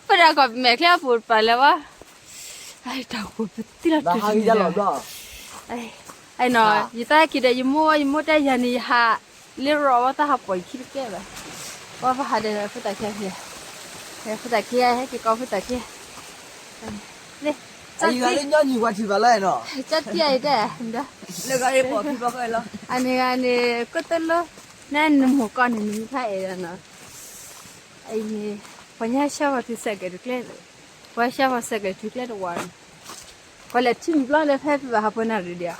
ပဒၣ်ကီၢ်မဲာ်ချ့အပူၤတပၤလၢၤဘၣ်, တၢ်ကပူၤပသံလီၤတလၢၤ, နီၤ, ယသးက့ၤဒီးယမိၢ်ဝဲ ယမိၢ်တဲယၤန့ၣ် ယဟးလၢရီဝဲ သးဟးပိာ်ယခံတကဲဘၣ်, ဝဲပဟးဒီးဖိသၣ်ခံ, ဖိသၣ်ခံ ဟဲက့ၤကီးဖိသၣ်ခံ, လၢ ကၠီတံၢ်အံၤတဲ, လၢဂၤအံၤပိာ်ခံဘၣ်ဃဲလီၤ, အန့ၣ်ဂၤန့ၣ် ကတလီ, နနမိၢ်ကီၢ်န့ၣ် နမံၤဖးအဲၣ်ဒီးနီၤ, အံၤန့ၣ် ပှၤညါဆှၢပှၤတုၤစဲးကဲးတကျဲ, ပှၤဆှၢပှၤစဲးကဲးတုၤကျဲတဝီန့ၣ်, ပှၤလဲၤထံၣ်မုၢ်ဘျီလၢဖဲဖဲဘၣ်ဟးပှဲၤနၣ်ရံၣ်ဒံးဧါ,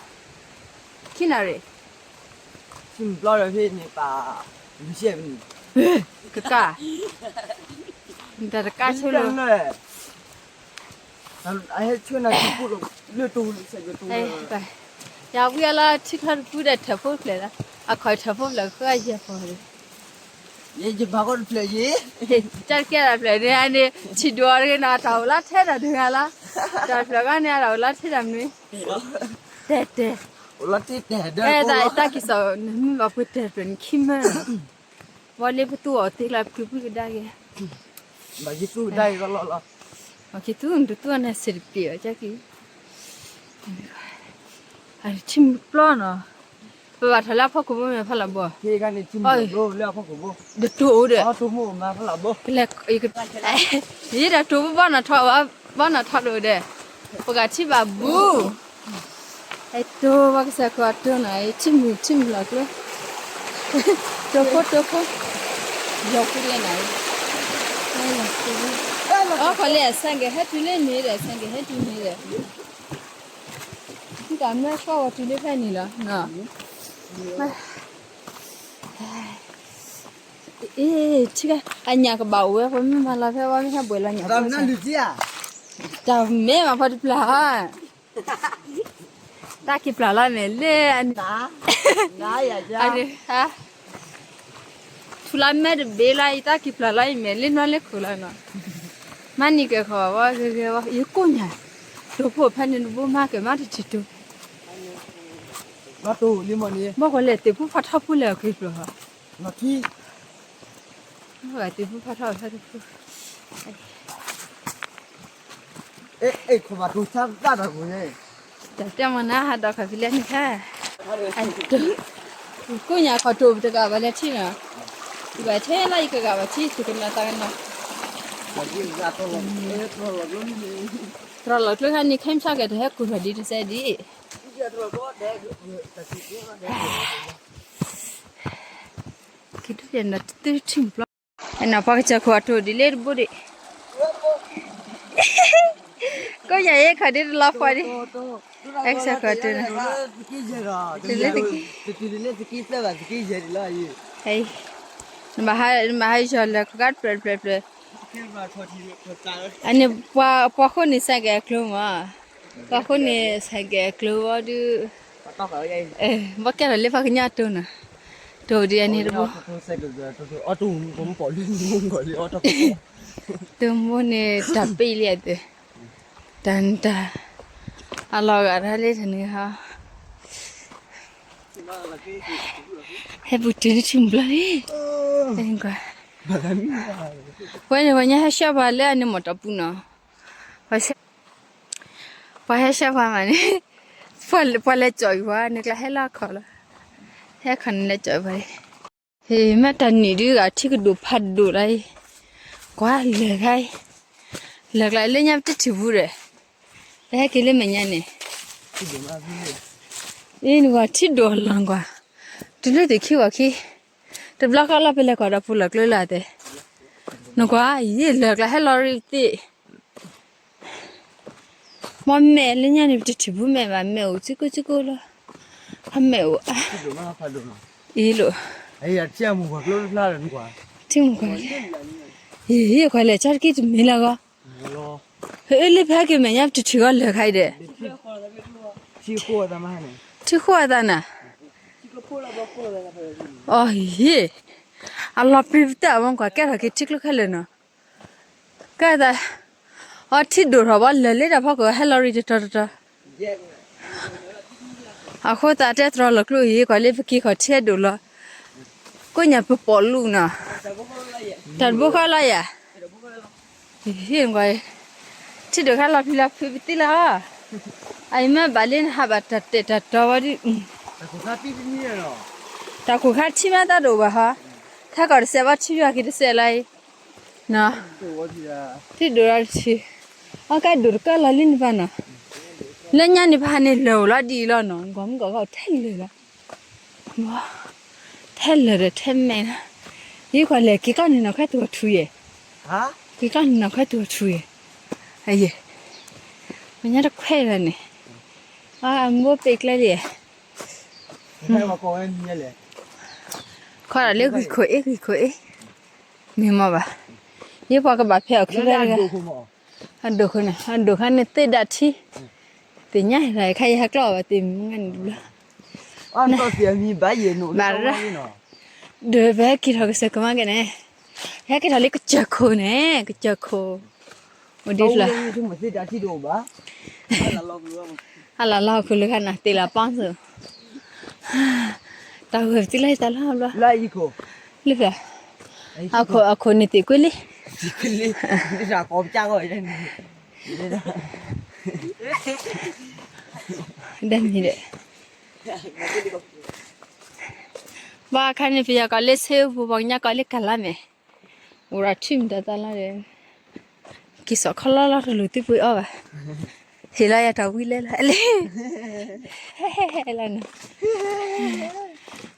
ခံနၣ်ရံၣ်, ထံၣ်မုၢ်ဘျီလၢဖဲန့ၣ်ပာ်, ကကါ, တၢ်တကါဆိလၢ ဟဲဆှၢနၤထံပူၤလီၤ, လၢတူၢ်, ယဝံၤအလီၤထံချီတပူၤဒီးထၢၣ်ဖိတဖျၢၣ်လီၤ, အခီၣ်ထၢၣ်ဖိဖျၢၣ်ဃၢယဲၢ်ဖီၣ်န့ၣ်, ယဘၣ်ကီတဖျၢၣ်ယံၤ, ကၢ်တကဲတဖျၢၣ်န့ၣ်န့ၣ် ထံၣ်ဒိၣ်အီၤတဂ့ၤနီၤ တၢ်အိၣ်လီၤထဲတၢ်တဂၤလီၤ, တၢ်တဖျၢၣ်ဂီၢ်န့ၣ် တၢ်အိၣ်လီၤထဲတၢ်မနုၤ, တဲတဲ, တၢ်ကံၢ်စီၣ်န့ၣ်မ့ၢ်ဘၣ်ပှ့ၤတဲာ်တဖျၢၣ်န့ၣ်ခံမၢနီၤ, ဘၣ်လၢပသူအီၤသ့ကျါပှ့ၤပှ့ၤကဒါက့ၤ ဘၣ်က့ၤသူကဒါက့ၤလီၤလီၤလီၤ, ဘၣ်က့ၤသူနတသူအနၢ်စ့ၢ်တပ့ၤအီၤကက့ၤ, ထံမုၢ်ပျီနီၤ, ပဘၣ်ထီၣ်လၢအဖီခိၣ်ဘိမ့ၢ်ဖးလီၤဘိ, လၢအဖီခိၣ်ဘိ, ဒတိၢ်အိၣ်ဒီး, ကလဲၤ, ယတၢ်တိၢ်ဘီနီၢ်ထီၣ်, ဘီနီၢ်ထီၣ်ဒိၣ်ဒီး, ပကထံၣ်ဘၣ်ဘူး အဲတိၢ်ဘၣ်ကစၢ်ခီအတိၢ်နၤ, ထံၣ်မုၢ်ထံၣ်မုၢ်လီၤကျိ, တိၢ်ဖိတိၢ်ဖိ, ယီၤဖုလဲၣ်နၤ, အီခီလၢအစၢ်ကဲၤဟဲတုၤလၢန့ၣ်ဒီး စၢ်ကဲၤဟဲတုၤန့ၣ်ဒီး, မ့ၢ်ကမၢဆှီဝဲတုၤလၢဖဲန့ၣ်လီၤ, အ့ၣ်, ထံၣ်, အညၣ်ကဘၣ်အိၣ်ဝဲ ပမ့ၢ်မၤလီၤဖဲဝဲမ့ၢ်ဟဲဘှဲးလီၤညၣ်, တၢ်မ့ၢ်မၤဖီတပျၢ်ဧါ, တၢ်က့ၤပျၢ်လီၤမဲာ်လၢ, အန့ၣ်, ထူလီၤမဲာ်တဘ့ၣ်လီၤ ယတၢ်က့ၤပျၢ်လီၤယမဲာ်လၢနွံလၢခိၣ်လီၤနီၤ, မၤန့ၢ်ကဲၤခီဝဲဂ့ၤဂ့ၤဝဲ ယကိၢ်ညါ, တိၢ်ဖိဖဲန့ၣ်တဘိမၤကဲၤမးတထံၣ်တိၢ်, ဘၣ်ကီးလဲၤသ့ၣ်ဖိဖးထီၣ်ဖိလဲၣ်အချ့ပျၢၤ, သ့ၣ်ဖိဖးထီၣ်ဖဲတဖိ တၢ်တဲမနၤဟးဒီးခီၣ်ဖံးလဲၣ်န့ၣ်ခါ, ကိၢ်ညါခီၣ်တိၢ်ပတဂၤဘၣ်လဲၤထံၣ်နီၤ, ယဘၣ်ထဲလီၤယကဂၤဘၣ်ထံၣ်သုကနၣ်သးကနီၤ, တြီလီၤကျိခါန့ၣ် ခဲမုၢ်ဆါကဲၤတဟဲကူၣ်ထီၣ်ဒံးတစဲးဒံး, က့ၤဒုးယဲၢ်နၤတသ့ထံၣ်ဘျီ, အဲနၤပှၤကစၢ်ခိၣ်အတိၢ်ဒ်လဲၣ်တဘိဒံး, ကိးညါအံၤခီၣ်ဒ်တလီၤပှၤဒံး, အဲကစၢ်ခိၣ်အတိၢ်န့ၣ်, တလၢတက့ၢ်, နဘၣ်ဟးယီၤလၢခိၣ်ကါတဖျၢၣ်တဖျၢၣ်တဖျၢၣ်, အန့ၣ်ပှၤဃိန့ၣ်စဲးကဲၤအကျိၤမး, ပှၤဃိန့ၣ်စဲးကဲၤအကျိၤဝဲဒုး, ဘၣ်ကဲထီၣ်လၢပှၤကညီတိၢ်နီၤ, တိၢ်ဒ်အန့ၣ်တဘိ, တိၢ်မိၢ်န့ၣ်တၢ်ပ့ၢ်လံအသး, တၢ်နတၢ်, အလီၤဂာ်တၢ်လၢတနံၤဟီ, ဟဲပူၤတုၤလၢထံမုၢ်ဘျီလံ, ဝဲန့ၣ် ပှၤညါဟဲဆှၢပှၤလၢအန့ၣ်မီၢ်တၢ်ပူၤနီၤ, ပှၤဟဲဆှၢပှၤမးန့ၣ်, ပှၤလဲၤကၠီၣ်အံၤပှၤန့ၣ်ကျါဟဲလၢအခီၣ်လီၤ, ဟဲခီၣ်န့ၣ်လဲၤကၠီၣ်အံၤပှၤ, မ့ၢ်တၢ်နံၣ်ဒုးဂၤထံကဒိၣ်ဖးဒိၣ်လီၤအံၤ, ကွၢ်လၢာ်ခါအံၤ, လၢာ်ကျါလၢညါပတထံၣ်ဘူးဒီး, ပဟဲက့ၤလၢမဲာ်ညါန့ၣ်, အံၤနကွၢ်ထံဒိၣ်လီၤကွၢ်, တုၤလၢသ့ၣ်ခံဝၤခံ, တဘျီဃီလီၤပလဲၤကွၢ်ဒီးပူၤလီၢ်ကျိလၢအသး, နကွၢ်အံၤ လၢာ်ကျါဟဲလီၤရံသ့ၣ် မ့ၢ်မဲာ်လၢညါန့ၣ် ပတထံၣ်ဘူးမဲာ်ဘၣ် မဲာ်အိၣ်စ့ၢ်ကီးစ့ၢ်ကီးလီၤ, အမဲာ်အိၣ်အါ, အံၤလိာ်, ထံမုၢ်ကွၢ်, အံၤ ကွၢ်လဲၣ် ကၢ်တက့ၢ်တမံၤလၢအဂီၢ်, ဟ့ၣ်လၢဖဲက့ၤမဲာ်ညါပတထံၣ်ဂီၢ်လၢာ်ခါအံၤဒီး, ထံဃိအသးနၤ, အီၤဟ့ၣ်, အလီၤပျံၤပတၢ်အမ့ၢ်ကွၢ်ကဲထီၣ်က့ၤထံကျိခဲလၢာ်နီၤ, ကဲသး, အီထံဒိၣ်ထီၣ်ဘၣ်လၢာ်လၢတၢ်ဖီခိၣ်ဟဲလီၤရံတတီၤတတီၤ, အဃိသတးတဲတြီလီၤကျိအံၤ ကွၢ်လၢပက့ၤခီၣ်ထံဒိၣ်လီၤ, ညၣ်ပပိာ်လူနီၤ, တၢ်တဘိဃီလီၤယၤ, ဟ့ၣ်ကွၢ်, ထံဒိၣ်ခါလီၤဖံးလီၤဖုးပသံလီၤ, အအံၤမ့ၢ်ဘၣ်လံနဟးဘၣ်တၢ်တဲာ်တၢ်တီဝဲဒ်, တၢ်ခိၣ်ခါထံမ့ၢ်တၢ်ဒိၣ်ဘၣ်ဟီ, ခဲကီၢ်တစဲးဘၣ်ထံယွၤက့ၤတစဲးလီၤအံၤ, ထံဒိၣ်လီၤတထံ, အကဲဒိၣ်တကၢလီၤလံန့ၣ်ဘၣ်နီၤ, လၢညါန့ၣ်ဖးန့ၣ်လၢာ်လီၤဒ်အံၤလီၤနီၤ, ဂီၢ်မုၢ်ဂီၢ်ဂီၢ်ထဲလၢာ်လီၤ ထဲလၢာ်ဒီးထဲမဲာ်လီၤ, ယကွၢ်လဲၣ် က့ၤကီၢ်န့ၣ်နီၢ်ခွဲတူၢ်ထူယဲၢ်, က့ၤကီၢ်န့ၣ်နီၢ်ခွဲတူၢ်ထူယဲၢ်, အယဲၢ်, မညါတခွဲလီၤန့ၣ်, အမိၢ်ပ့ၤကျဲလံ, ခီဒီးလၢဂံၢ်ခိၣ်အ့ၣ်ဂံၢ်ခိၣ်အ့ၣ်, မ့ၢ်မ့ၢ်ဘၣ်, ယပှၤကဘၣ်ဖဲအီၣ်ခုဖဲတဂၤ, အဒိၣ်ခိၣ်န့ၣ် အဒိၣ်ခါန့ၣ်သ့ဒၣ်ထံ, သ့ၣ်ညါဟဲခါယဟဲကျီၢ်ဘၣ်သ့ၣ်မုၢ်ငါန့ၣ်တဘျီ, ဘၣ်ရၣ်, ဒီးပဟဲက့ၤထီၣ်ကစၢၢ်ကမါက့ၤန့ၣ်, ဟဲက့ၤထီၣ်လၢကစၢၢ်ခိၣ်န့ၣ် ကစၢၢ်ခိၣ်, အိၣ်ဒ်ဖျၢၣ် အလီၢ်လီၢ်ဟီၣ်ခိၣ်လၢခါနၤတ့ၢ်လီၤပီၢ်စၢၤ, တၢ်ဂိၢ်ပသံလၢယတၢ်လီၢ်ဘျီ, လၢဖျၢၣ်, အခိၣ်န့ၣ်သ့ၣ်ကွ့လံ, ဒ်န့ၣ်ဒီး, ဘၣ်ခါန့ၣ်ပယီၤကီးလၢဆ့ပူၤ ပှၤကညီကီးလၢကလါမဲာ်, အိၣ်ဒီးထံၣ်မတၤတၢ်လီၤဒီး က့ၤစိာ်ခီလီလီၤတလူၤသုပှ့ၤအီၣ်ဘၣ်, ဟ့ၣ်လီၤယၤတၢ်ဝံလဲလၢအလံ, လီၤနီၤ,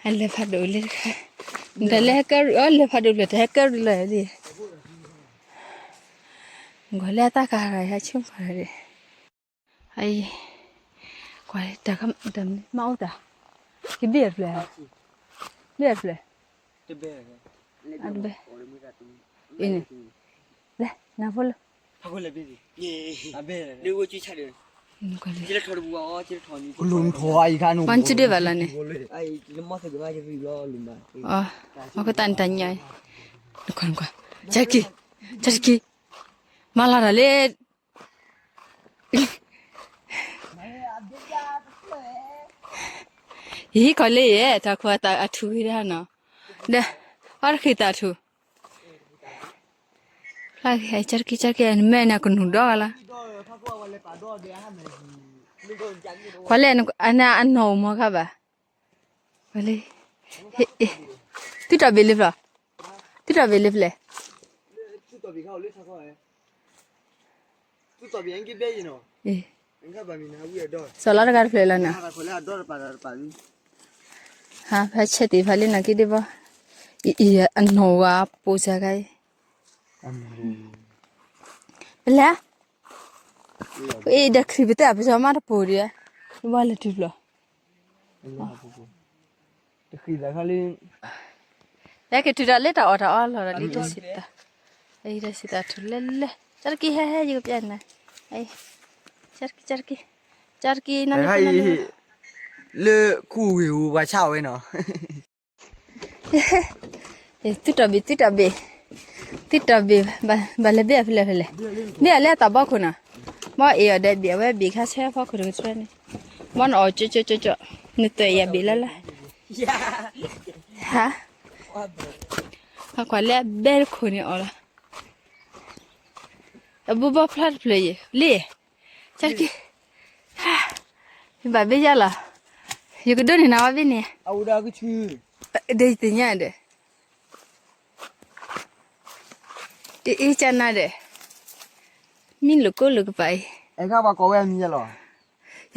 အလဲၤဖးဒိၣ်လၢတခါ, တၢ်လၢဟဲကၢရံၣ်အီၤ လဲၤဖးဒိၣ်ဖျၢၣ်တၢ်ဟဲကၢရံၣ်လီၤလံ, ကွၢ်လၢအတၢ်ကၤရၤဟဲဆူၣ်ဖးဒၣ်, အံၤ, ကွၢ်တၢ်မၤအိၣ်တၢ်, ကဘ့ၣ်အတဖျၢၣ်, ဘ့ၣ်အတဖျၢၣ်, အတဘဲ, အံၤန့ၣ်, လဲၤနၤဖိလၢ, ပှၤစုဒ့ဘၣ်လီၤန့ၣ်, အကတၢၢ်န့ၣ်တၢ်ညါ, နကွၢ်နကွၢ်, ကၢ်တက့ၢ်, ကၢ်တက့ၢ်, မၤလီၤတၢ်လၢ ယဟံးခီၣ်လၢယဲ တၢ်ခိၣ်အထူၣ်ဂ့ၤဒၣ်နီၤ, ဒီး, အီတဃံသးထူၣ်, ကၢ်တက့ၢ် ကၢ်တက့ၢ် နမဲာ်န့ၣ်ကနူၤဒီဂၤလီၤ, ကွၢ်လၢ, အနီၢ်အိၣ်မီၤခါဘၣ်, သုတၢ်ဘ့ၣ်လၢဖျၢၣ်, သုတၢ်ဘ့ၣ်လၢဖျၢၣ် စီၤလါတဂၤတဖျၢၣ်လီၤနီၤ, ဟါ ဖဲဆဲးတ့ၢ်ဖးလၢနီၢ်က့ဒ့ဘီ, အံၤ အနီၢ်ဝါပိာ်စၢ်ခါအံၤ, ပလဲၤ, အံၤဒီးချံပတဲအပစီမးတပိာ်ဒံး, ဘၣ်လဲၤတုၤဖျၢၣ် တဃံသးခါလံ, လဲၤက့ၤတုၤတၢ်လၢတၢ်အီၣ်တၢ်အီလီၤဒီးလံတၢ်စံးသး, အံၤတၢ်စံးသးထူၣ်လဲလဲ, ကၢ်တက့ၢ်ဟဲဟဲ ယကပျဲနၤ, ကၢ်တက့ၢ် ကၢ်တက့ၢ်, ကၢ်တက့ၢ်နၤ, လၢခူဝ့ၢ်ဧိၤပှၤဆါဝဲနီၤ, သုတၢ်ဘ့ၣ် သုတၢ်ဘ့ၣ်, သုတၢ်ဘ့ၣ်, ဘၣ်လဲၤဘ့ၣ်အဖဲလဲၣ်ဖဲလဲၣ်, ဘ့ၣ်အလၢအသးဘီခိၣ်နီၤ, ဘီအ့ၣ်အီၤဒီးဘ့ၣ်အဝဲဘ့ၣ်ခါဆဲဖီခိၣ်တကထၢန့ၣ်, ဘီနအီၣ်ကၠီကၠီကၠီကၠီ, နသွဲၣ်ယၤဘ့ၣ်လၢလၢ, ဟါ, အကွၢ်လၢအဘဲတခိၣ်န့ၣ်အီၤလီၤ, အဘိဘီဖျါတဖျၢၣ်ယဲၢ်, လံ, ကၢ်တက့ၢ်, ယဘၣ်ဘ့ၣ်ယၤလီၤ, ယကဒိးန့ၢ်နၤဝဲဘ့ၣ်န့ၣ်, ဒီးယသ့ၣ်ညါဒီး, အ့ၣ်ကၢ်နၤဒီး, မံလိာ်ကိးလိာ်ကပၤအံၤ,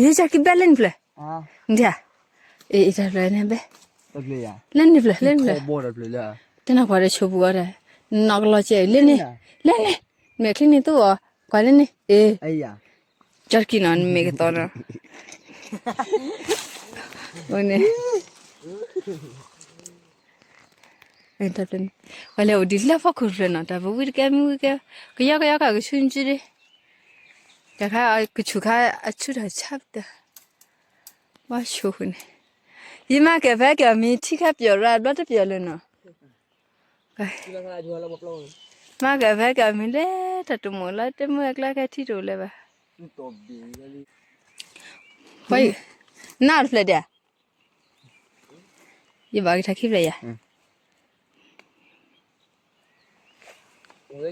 ယကၢ်က့ၤဘဲလၢနဖျၢၣ်, နထံၣ်ဧါ, အ့ၣ် တၢ်ဖျၢၣ်န့ၣ်ဘဲ, လၢနဖျၢၣ် လၢနဖျၢၣ်, တနၢ်ပှၤဒီးဆိပူၤအီၤဒီး, နနီၢ်ကလီၤကဲအံၤ လၢန့ၣ်, လၢန့ၣ်, မဲာ်ချံန့ၣ်သူအီၤ, ကွၢ်လၢန့ၣ်, အ့ၣ် ကၢ်တက့ၢ်နီၤ နမဲာ်ကသီနီၤ, န့ၣ် ပှၤလဲၤအိၣ်ဒံးလၢဖီခိၣ်တဖျၢၣ်နီၤ တၢ်ပဝံတကဲမ့ၢ်ဝံတကဲ, ကယီကယီကကဆူနစုဒ့, တၢ်ခါကဆူၣ်ခါအဆူၣ်တၢ်ဆါပတၢ်, ဘၣ်ဆိၣ်ဃုာ်န့ၣ်, ယမၤကဲဖဲကဲမံၤထံခါပျီၢ်ရၣ်ဘျီတပျီၢ်လၢနီၤ, မၤကဲဖဲကဲမံၤလၢတၢ်တမိၣ်လၢတမုၢ်အကျါခဲထံတအိၣ်လၢၤဘၣ်, နၢ်တဖျၢၣ်ဒဲး, ယဘၣ်ကထါခံဖျၢၣ်ယၤ, လၢ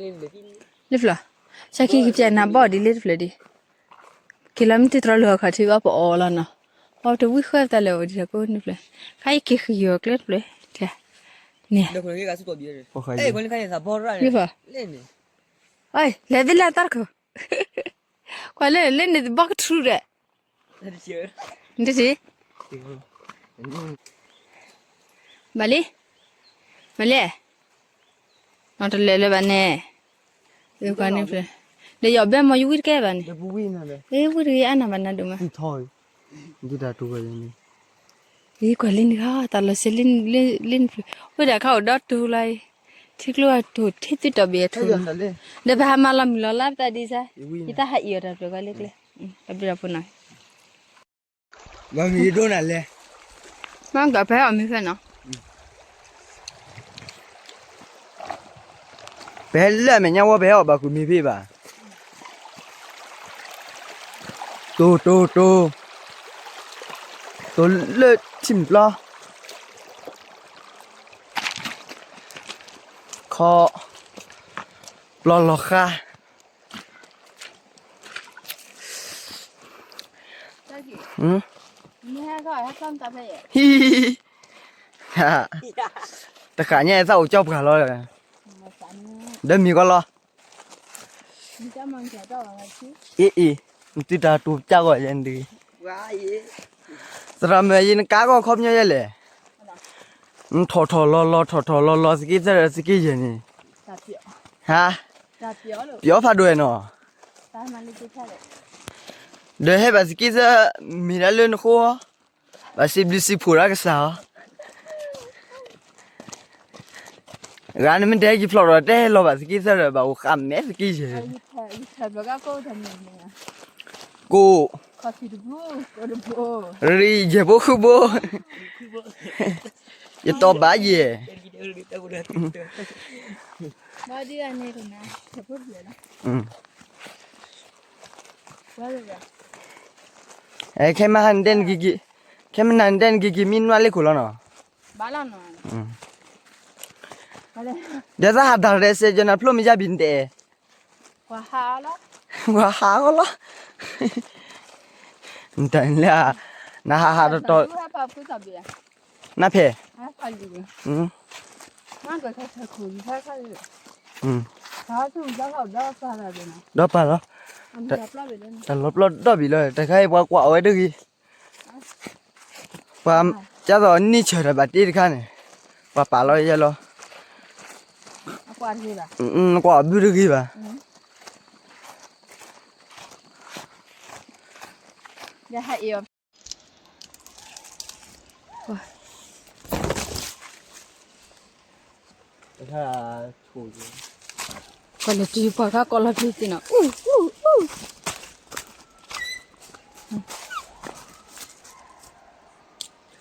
ဖျၢၣ်, စၢ်ခံကပျဲနၤဘီၣ်ဒ်လၢတဖျၢၣ်ဒံး, က့ၤလီၤမ့ၢ်တတြီလူၤအခီၣ်ထံးဘၣ်ပအီၣ်လီၤနီၤ, အီၣ်တဝံၣ်ဃဲပတၢ်လဲၤအိၣ်ဒံးတၢ်ကိးနဖျၢၣ်, ခါအံၤက့ၤဃံးယီၤကျဲတဖျၢၣ်, န့ၣ်, လဲၤသ့လၢတၢ်တခိၣ်, ကွၢ်လၢလၢန့ၣ်တဘီကထူဒီး နတထံၣ်, ဘၣ်လံ, မၤလံ, နီတလဲၤလၢၤဘၣ်န့ၣ်, ဒီးယီၤဘဲမ့ၢ်ယဝံၣ်တကဲဘၣ်န့ၣ်, ဝံၣ်တဂ့ၤအါနၤဘၣ်နၤဒိၣ်မး, ကွၢ်လံန့ၣ်တၢ်လီၤစဲးလံနဖျၢၣ်, အိၣ်ဒၣ်ခါအိၣ်ဒီတူၢ်လီၤအံၤ, ထံကျိအထူၣ်ထံသုတီၢ်ဘ့ၣ်အထူၣ်, ဒီးပဟးမၤလီၤမုၢ်လီၤလါပသးဒ်စၢ်, ယတၢ်ဟးအံၤအီၤတၢ်ဖျၢၣ်ကွၢ်လၢကျဲ, တၢ်ဘျုးတၢ်ဖှိၣ်နီၤ မ့ၢ်ဒိၣ်နၤလဲၣ်, မ့ၢ်ကပဟဲအီၣ်မ့ၤဖဲနီၤ, ပဟဲလၢအမဲာ်ညါဝဲ ပဟဲအီၣ်ဘၣ်ကွံာ်မ့ၤဖဲဘၣ်, တိၢ်တိၢ်တိၢ်, တိၢ်လၢထံမုၢ်ပျီ, ခီ, ပျီလီၤဃါ ဟံၣ်, တဃာ်ညါသၣ်အိၣ်ကၠီပှၤလီၤ, ဒီးမံၤကီလီၤ, အ့အ့, နသုတၢ်တူၢ်ကၢ်ဂီၢ်ယဲၢ်ဒု, သရၣ်မုၣ်ယဲၢ်နကါဂီၢ်ခီပညီယဲၢ်လဲၣ်, နထီၣ်ထီၣ်လီၤလီၤ ထီၣ်ထီၣ်လီၤလီၤ သက့သၢ သက့ယဲၢ်န့ၣ်, ဟါ, ပျီဖးဒိၣ်နီၤ, ဒီးဟဲဘၣ်သက့သၢ မ့ၢ်ဒၣ်လၢနဃိ, ဘၣ်စံးဘျုးစံးဖှိၣ်ဒၣ်ကစၢ်အီၤ, ဂၤနမ့ၢ်တဟဲက့ၤဖျိးဒီးတဲလီၤဘၣ်သက့သၢဒီး ဘၣ်အိၣ်ဃာ်မဲာ်သက့ယဲၢ်, ကိၣ်, ရံယဲၢ်ဘိဃုဘိ, ယတီၢ်ဘၣ်ယဲၢ် ခဲမဟါနတဲနက့ၤက့ၤ, ခဲမနၤနတဲနက့ၤက့ၤ မံနွးလ့ခိၣ်လီၤနီၤ, ဒီးသးဟးတၢ်ရဲၣ်စဲးကၠီနၤဖျိမ့ၢ်ယါဘံၣ်နတဲ, ပှၤဟးအီၤလီၤ, နတၢ်လၢ, နဟးဟးတတီၤ, နဖဲ, ဒီးပာ်လီၤ, တၢ်လီၤပျီဒီဘ့ၣ်လီၤ, တၢ်လီၤပျီဒီဘ့ၣ်လီၤ တခါအံၤပှၤကွၢ်အီၤဝဲတဂ့ၤ, ပှၤကၢ်သိးနံၣ်ဆၢၣ်တၢ်ဘၣ်တ့တခါန့ၣ်, ပှၤပာ်လီၤယဲလီၤ, ကွၢ်အီၤဘုတဂ့ၤဘၣ်. ကွၢ်လၢတံၤပှၤခါကိးလီၤပျံၤသ့ၣ်နီၤ, အူ, အူ, အူ,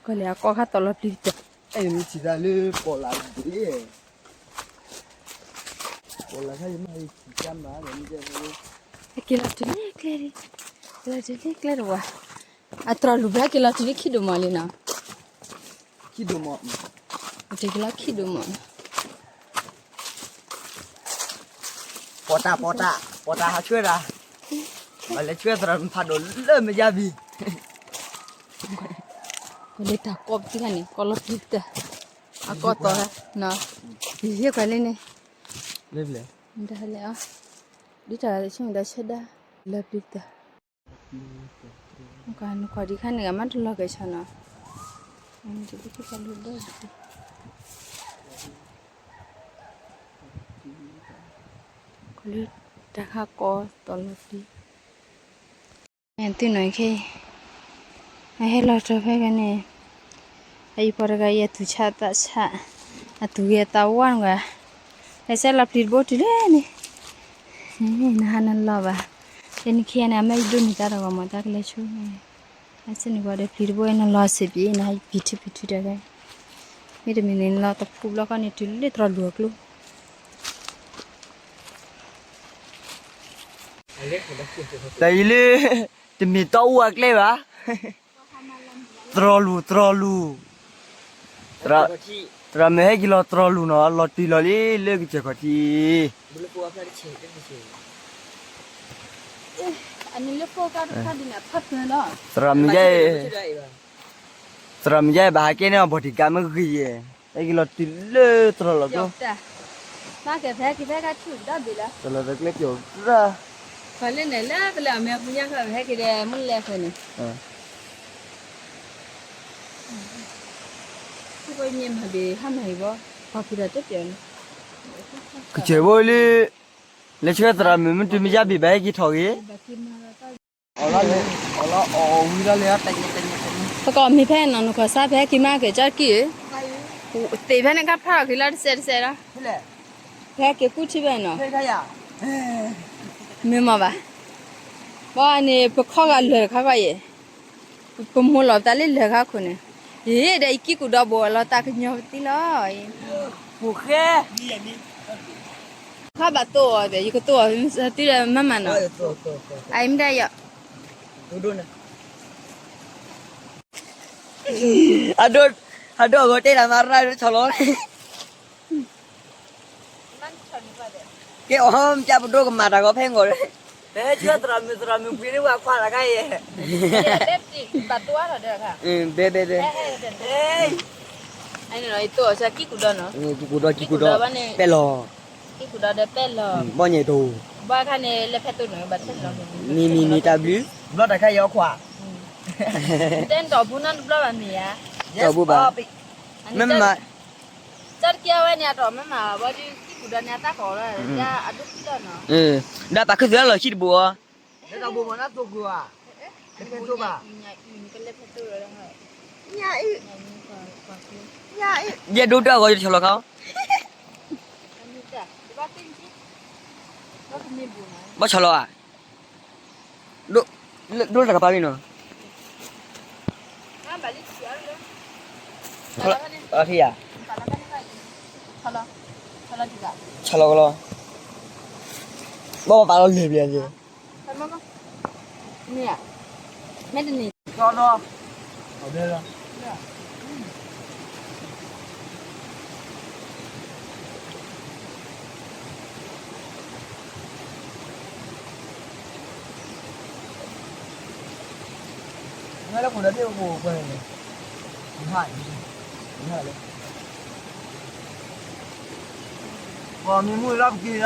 ကွၢ်လၢအကိးခါသိးလီၤပျံၤတၢ်, အဲၣ်မ့ၢ်ထံၣ်သးလၢပီၣ်လၢ်ဒ့, ပီၣ်လၢ်ခါယမ့ၢ်ထံၣ်ကါမး, က့ၤလီၤတုၤလၢကျဲ, က့ၤလီၤတုၤလၢကျဲတဝၤ, အတြီလူၤဘျါက့ၤလီၤတုၤလၢခံဒိၣ်မးလံနီၤ, ခံဒိၣ်မး, က့ၤလီၤခံဒိၣ်မး ပီၣ်တၢ် ပီၣ်တၢ် ပီၣ်တၢ်ဟးဆှၢတၢ်, ဘၣ်လဲၤဆှၢသရၣ်မုၣ်ဖးဒိၣ်လၢမယါဘံၣ်, ကွၢ်လၢတၢ်ကိးပသံခါန့ၣ် ကိးလီၤပျံၤတၢ်, အကိးသီခါ, ယဟ့ၣ်ကွၢ်လံန့ၣ်, တၢ်လဲၤအီၤ, ဒ်တၢ်ဆိကမိၣ်ဒီးဆၢဒၣ်, လီၤပျံၤတၢ်, နကွၢ်ဒံးခါန့ၣ် အမ့ၢ်တလီၤကဲၤဆီနီၤ, လၢတၢ်ခါကိးသိးလီၤပျံၤ သုနီၤခဲအံၤ, အဟဲလီၤတၢ်ဖဲဂၤန့ၣ်, အအံၤပှၤတဂၤအံၤ အသူၣ်ဆးသးဆး, အသူၣ်ဂ့ၤအသးဝါနဂၤ, လဲၤဆဲးလီၤပျံၤတဘိတုၤလၢန့ၣ်, နဟးနလီၤဘၣ်, လၢနခံဂၤန့ၣ် အမ့ၢ်ယဒိးန့ၢ်သးတဂီၢ်မး သးကလဲၤဆိ, အစ့ၢ်န့ၣ်ပှၤဒီးပျံၤတဘိနလီၤစ့ၢ်ပျံၤ နဟးပျံၤထံပျံၤထံတၢ်ဖဲ, မ့တမ့ၢ်န့ၣ် နလီၤတဖုဘျီဃီန့ၣ် တုၤလၢတြီလူၤအကျိ တၢ်အံၤလၢ တမ့ၢ်တီအူအကျဲဘၣ်, တြီလူၤ တြီလူၤ, တြီ သရၣ်မုၣ်ဟဲက့ၤလီၤတြီၤလူၤနီၤ, လီၤတံၢ်လီၤလံ လၢကစၢၢ်ခီၣ်ထံး. သရၣ်မုၣ်ယါအံၤ, သရၣ်မုၣ်ယါအံၤ ဘၣ်ဟးကဲန့ၢ်အီၤ bodyguard မ့ၢ်ဂ့ၤယဲၢ်, ဟဲက့ၤလီၤတုၤလၢတြီၤလီၤကျိ, တလီၤတကျဲပျီၤရၣ်, ပှၤလၢန့ၣ်လၢပလဲၤအမဲာ်ပူၤညါခီ ဟဲက့ၤဒီးမုၢ်လဲၤဃဲန့ၣ် ကစၢၢ်ဘိလံ, လၢဆှၢသရၣ်မုၣ် မ့ၢ်တုၤမ့ၢ်ယါဘ့ၣ်ဘၣ် ဟဲက့ၤထီၣ်ဂ့ၤ, ပကအီၣ်မ့ၤဖဲနီၤ နခီၣ်ဆါဖဲဟဲက့ၤမၤက့ၤကၠီတကံၢ်ဧၢ, သ့ၣ်ဖဲန့ၣ်ကဖျါထီၣ်က့ၤလီၤတစဲးတစဲးလီၤ, ဖဲဟဲက့ၤကူၣ်ထံဘၣ်နီၤ, မ့ၢ်မ့ၢ်ဘၣ်, ဘၣ်န့ၣ် ပခီဂာ်လၢာ်တခါခီယဲၢ် ပမိၢ်လီၤပသးလၢလၢၢ်ခါခိၣ်န့ၣ်, ယ့ၣ် ဒီးယကံၢ်ကူၣ်ဒီဘိးလီၤတၢ်ကညီပသံလီၤ, ခီဘၣ်တိၢ်အီၤ ယကတိၢ်အီၤ တုၤဒီးမၤမၤနီၤ, အအံၤမ့ၢ်ဒၣ်ယီၤ, အဒိ, အဒိအဂီၤတဲတၢ်မၤရၣ်လၢဆီၣ်လီၤ ကဲအီၤမ့ၢ်ပျၢ်ပဒိကမၤတၢ်ဂီၤဖဲငီၤ, ဖဲဆၢသရၣ်မုၣ်သရၣ်မုၣ်ပှ့ၤန့ၢ်ဝဲခွါတခါယဲၢ်, ဘဲဘဲဘဲ, ကံၢ်ကူၣ်ဒီ ကံၢ်ကူၣ်ဒီ, ပဲၢ်လီၤ, ကံၢ်ကူၣ်ဒီဒီးပဲၢ်လီၤ, ဘီၣ်ညဲၣ်တိၢ်, ဘၣ်ခါန့ၣ် လၢဖဲတိၢ်နီၤ ဘၣ်ထဲလီၤ, မံၤမံၤမံၤတၢ်ဘျုး, ဘျီတၢ်ခါယဲၢ်အီခွါ, တဲနတီၢ်ပူၤနီတဘျီဘၣ်မ့ၢ်ဧါ, တီၢ်ပူၤဘၣ်, မ့ၢ်မး ကၠီတကဲဝဲန့ၣ် အတီၢ်မ့ၢ်မးဘၣ် ဘၣ်ဒီး ကံၢ်ကူၣ်ဒီးန့ၣ် အတၢ်ဃီၤလီၤ အဒိၣ်ခံလီၤနီၤ, ဒီးပာ်ခူသူၣ်လၢလီၢ်ခံတဘိးအီၤ, ယဲဒိၣ်တၢ်ဂီၤယဆီၣ်လီၤခါအီၤ, ဘၣ်ဆီၣ်လီၤဧါ, ဒိၣ်တၢ်ကပၤလံနီၤ, ထံၣ်ဧါ, ဆီၣ်လီၤကလီ, ဘၣ်ပာ်လီၤလၢာ်ပျဲၢ်, မ့ၢ်တနံၤ လၢခိၣ်ဒီးသ့ၣ်အိၣ်ကွဲၢ်န့ၣ်, ပှၤမံၤမုၣ်လီၤပက့ၤလီၤ, သ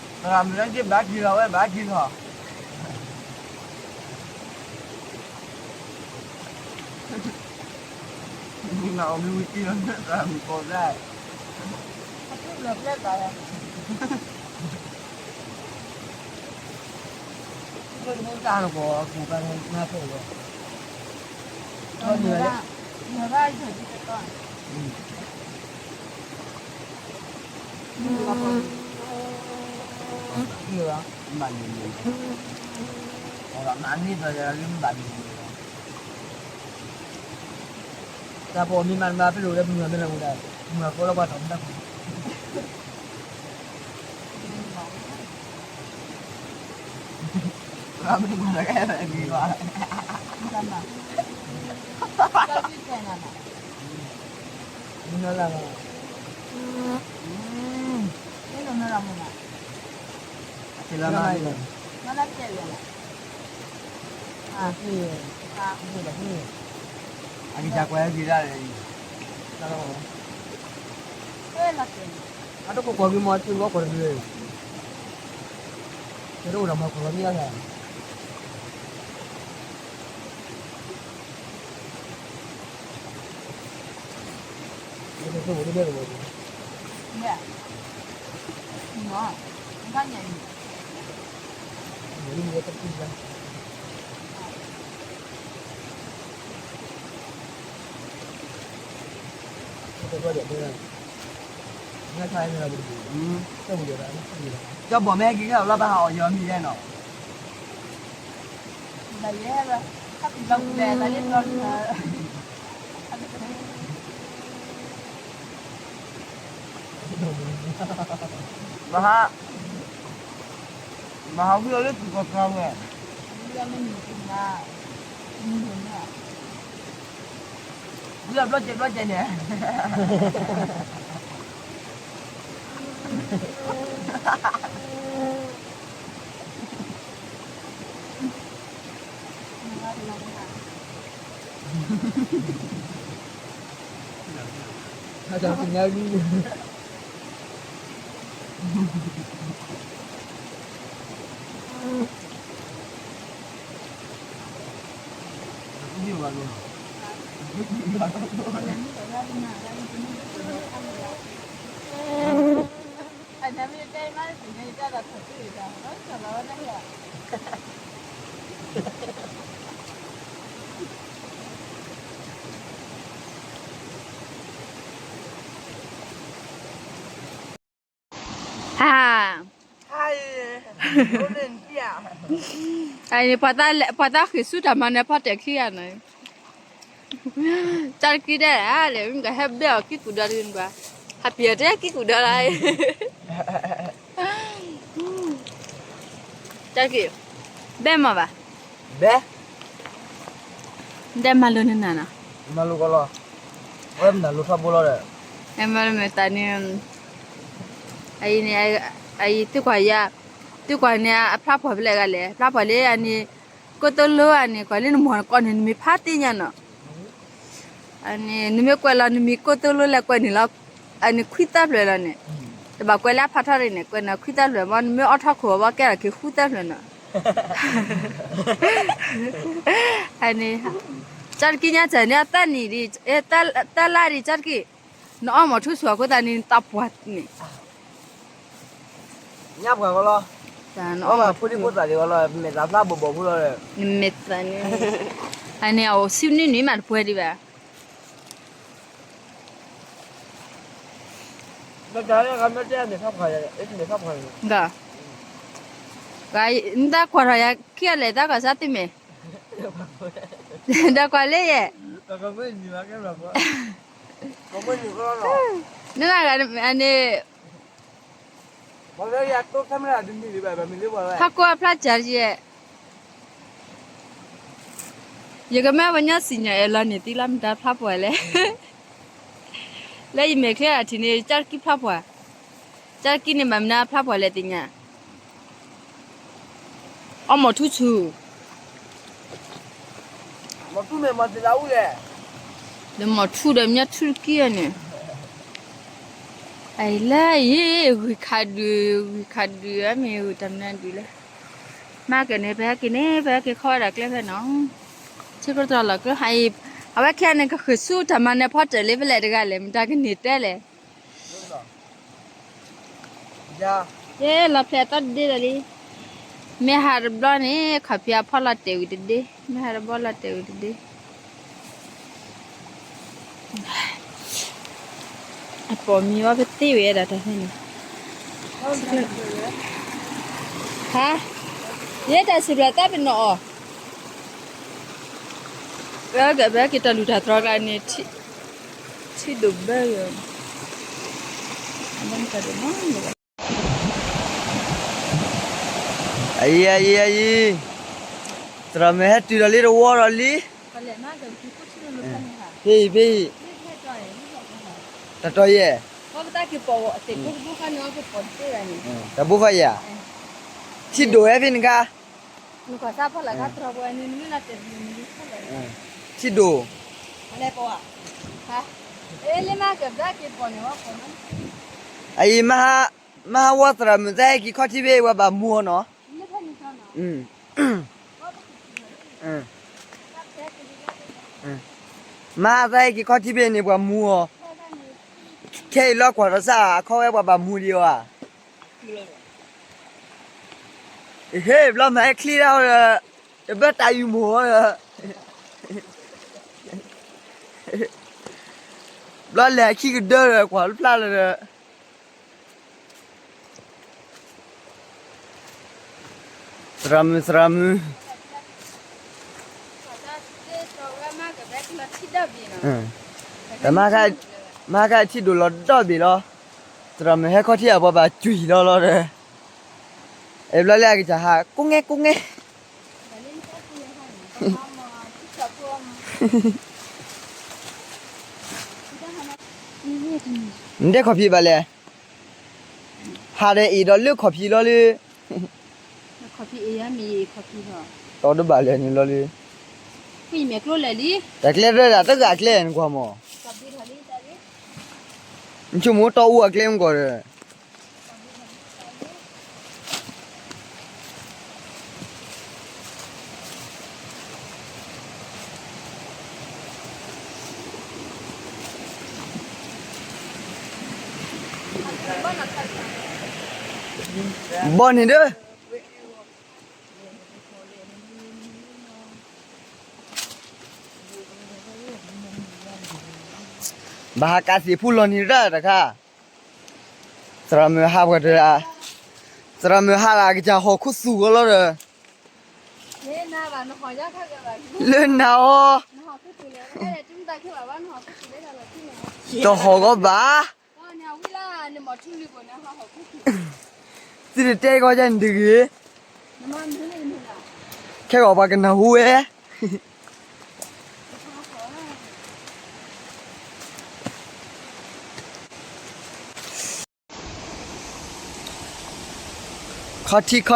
ရၣ်မုၣ်လၢက့ၤဘၣ်က့ၤလီၤ ဝဲဘၣ်က့ၤလီၤ, မံၤမၤအီၤမ့ၢ်ဝံၤက့ၤလီၤ သရၣ်မုၣ်ကီၢ်ဘျၣ် မၤန့ၢ်န့ၣ်, မၤန့ၢ်န့ၣ်, တၢ်ပီၣ်မ့ၢ်မၤတမၤ ပလိာ်လၢမုၢ်မၤမ့ၢ်လၢမူဒါ, မုၢ်မၤဃီလၢပှၤထီၣ်မူဒါ, မ့ၢ်တမၤတၢ်ကဲအဂ့ၤဘၣ်, မ့ၢ်လၢ, မ့ၢ်လၢ, အကစၢ်ကွဲးဂ့ၤဒၣ်လဲၣ်, အတကိးကွၢ်က့ၤမီၤ သုဝဲကွၢ်တဘျုး, တအိၣ်ဒီးမၤကွၢ်လီၤမ့ၢ်အါလဲၣ်. ကၠီဘီၣ်မ့ၢ်ဟဲက့ၤခဲလၢာ်လီၤ ဘၣ်ဟးအီၣ်ယီၤမံၤယဲနီၤ. ဘၣ်ဟး, ဘၣ်ဟးဝံၤအီၤလၢသူၣ်ကီၢ်သးဝဲ, ဝံၤအဘျီကဲဘျီကဲန့ၣ် ဟါ, အန့ၣ် ပှၤသးဃ့ၢ်ဆူတၢ်မၤနၢၤဖီတၢၣ်ခံဂၤန့ၣ်, ကၠီတကံဒဲးလဲၣ်, မ့ၢ်ကဟဲဘဲအီၤကံၢ်ကူၣ်ဒီးတဂ့ၤန့ၣ်ဘၣ်, ဟးပျဲၢ်တဲကံၢ်ကူၣ်ဒီးလၢ ကၠီတကံ, ဘဲမၤဘၣ်, ဘဲ, ဒဲမၤလိနနၤနီၤ, မၤလိကီးလီၤ, ဝဲမနၤလိထီဘိလီၤဒီး, မၤလိမ့ၢ်သးန့ၣ်, အအံၤန့ၣ်, အအံၤသုကွၢ်ယၤ, သုကွၢ်န့ၣ်အဖျါဖှီၣ်ဖဲလဲၣ်ဂၤလဲၣ်, ဖျါဖှီၣ်လၢအန့ၣ်, ကိတိလိအန့ၣ် ကွၢ်လၢနမီၢ်နကိးန့ၣ် နမ့ၢ်ဖးသ့ၣ်ညါနီၤ အန့ၣ် နမ့ၢ်ကွဲးလီၤ နမံၤကိတိလိလဲၣ်ကွဲးန့ၣ်လီၤ, အန့ၣ်ခွံသၢဖျၢၣ်လီၤန့ၣ်, တဘၣ်ကွဲးလၢအဖးထီန့ၣ် ကွဲးန့ၣ်ခွံသၢဖျၢၣ်မ့ၢ် နမ့ၢ်အိးထီခိၣ်အဘီကဲထီၣ်က့ၤဃုသၢဖျၢၣ်နီၤ, အန့ၣ်, ကၠီတကံညါစၢ်န့ၣ် အသၢနံၣ်ဒံး, သၢလါဒံး ကၠီတကံ, နအီမီၢ်ထူဆူၣ်အဃိသတးန့ၣ် နသးပှၢ်န့ၣ် ညါပှၤကီးလီၤ, အီဘၣ်ဖိဒံဖိသၣ်ဒံးကီးလီၤ, မဲာ်သးဖျါဘီၣ်ဘီၣ်ဖိလီၤ, နမဲာ်သးန့ၣ်, အန့ၣ်အအိၣ်ဆူနွံနွံမးတပှဲၤဒံးဘၣ်, နတၢ်ကွၢ်ထီၣ်ယၤခံဂၤလဲၣ် တၢ်ကွၢ်စၢ်သုမဲာ်, တၢ်ကွၢ်လၢယဲၢ် နနဂၤန့ၣ်, ဟးကိးအဖျါစၢ်ယဲၢ်, ယကမၢပှၤညီစံၣ်ညီၣ်အဲၣ်လီၤန့ၢ်သံလီၤ မတၤဖျါပှၢ်လဲၣ်, လၢယမဲာ်ချ့အထံးန့ၣ် ကၠီတကံဖျါပှၢ်, ကၠီတကံန့ၣ်ဘၣ်မနုၤဖျါပှၢ်လဲၣ်သ့ၣ်ညါ အီမီၢ်ထူဆူၣ်, မီၢ်ထူမ့ၢ်မီၢ်သ့ၣ်လၢအူလဲၣ်, ဒီးမီၢ်ထူဒီးမညီထူတကံအီၤန့ၣ်, အံၤလၢယံၤ ဂုၤခးဒုး ဂုၤခးဒုး အမ့ၢ်ဂုၤတၢ်မနုၤဒုးလဲၣ်, မၤက့ၤန့ၣ် ပဟဲက့ၤန့ၣ် ပဟဲက့ၤခီဝဲဒၣ်ကျဲဖဲနီၤ, ဆ့ကတီၢ်လီၤကျဲဟးအံၤ, အဝဲခဲအံၤန့ၣ် ကဃ့ၢ်ဆူတၢ်မၤနၢၤဖီတၢၣ်လံဖဲလဲၣ်တဂၤလဲၣ် မတၤကန့ၢ်တဲလဲၣ် ယဲ လီၤဖျဲၣ်အသီတဒ့ဒီးလံ, မ့ၢ်ဟးတဘျီန့ၣ် ခီၣ်ဖံးအဖီလီၤတဲာ်ဝံၤတဒ့, မ့ၢ်ဟးတဘျီလီၤတဲာ်ဝံၤတဒ့, အပိာ်မံဝဲပသ့ဝဲဒၣ်တၢ်ဖဲန့ၣ်, ဟါ, ယဲတၢ်စံးဘျုးသးပ့ၤနီၣ်အီၤ, ပကဘၣ်က့ၤတၢ်လူၢ်တၢ်တြီၤကျါန့ၣ်, ထံဒိၣ်ဘၢဂ့ၤ, အံၤ အံၤ အံၤ, သရၣ်မုၣ်ဟဲတုၤဒီးလံတဝီဒီးလံ, ဖဲအံၤ ဖဲအံၤ, တၢ်တီယဲၢ်, တၢ်ဘိဃီယဲၢ်, ထံဒိၣ်ဟဲဖဲန့ၣ်ခါ ထံဒိၣ်, အံၤ မဟါဝီသရၣ်မုၣ်သးဟဲက့ၤခီထံဘ့ၣ် ပှၤဘၣ်မူအီၤနီၤ, မဟါသးဟဲက့ၤခီထံဘ့ၣ်န့ၣ် ပှၤမူအီၤ, ခဲအံၤလီၤကွၢ်ထီၣ်စၢ် အခီဝဲပှၤဘၣ်မူဒံးအီၤဧါ, ဟ့ၣ် ဘျီမၤဟဲချ့ဒၣ်အီၤဒီး, တဘၣ်တၢ်အုၣ်မူၤအီၤဒီး, ဘျီလဲၤအခံကဒၢဒီး ကွၢ်တဖျါလၢၤဒီး, သရၣ်မုၣ် သရၣ်မုၣ်, တၢ်မၤခါ မၤခါထံဒိၣ်လီၤဒီဘ့ၣ်လီၤ, သရၣ်မုၣ်ဟဲခီထံအပှၤဘၣ်ကွံာ်လီၤလီၤဒီး, အဲဘျီလၢအကစၢ်ဟး ကိးငဲကိးငဲ အံၤ လၢယံၤ တၢ်စံးဘျုး တၢ်ပှၤ တၢ်ပှၤ တၢ်ပှၤ နတဲခီၣ်ဖံးဘၣ်လဲၣ်, ဟးဒီးအ့ၣ်ဒီးလၢခီၣ်ဖံးလီၤလၢ, တီတဘၣ်လဲၣ်န့ၣ်လီၤလၢ, တၢ်ကျဲရဲဒၣ်တဂၤအကျဲနကွၢ်မး, နဆိကမိၣ်တီအူအကျဲမ့ၢ်ကီးဒီး ဘီန့ၣ်ဒီး ဘၣ်ဟးကးသ့ၣ်ဖူလီၤန့ၣ်တၢ်တခါ, သရၣ်မုၣ်ဟးပှၤတဂၤ, သရၣ်မုၣ်ဟးလၢအကစၢ်ဟီၣ်ခိၣ်သူၣ်ဂီၤလီၤဒီး, လၢနၤအီၤ, တဟီၣ်ဂီၤဘၣ်, သုတတဲကီးယၤန့ၣ်တဂ့ၤ, ခဲဂီၤပှၤကနၢ်ဟူဝဲ ခီထံခီထံ,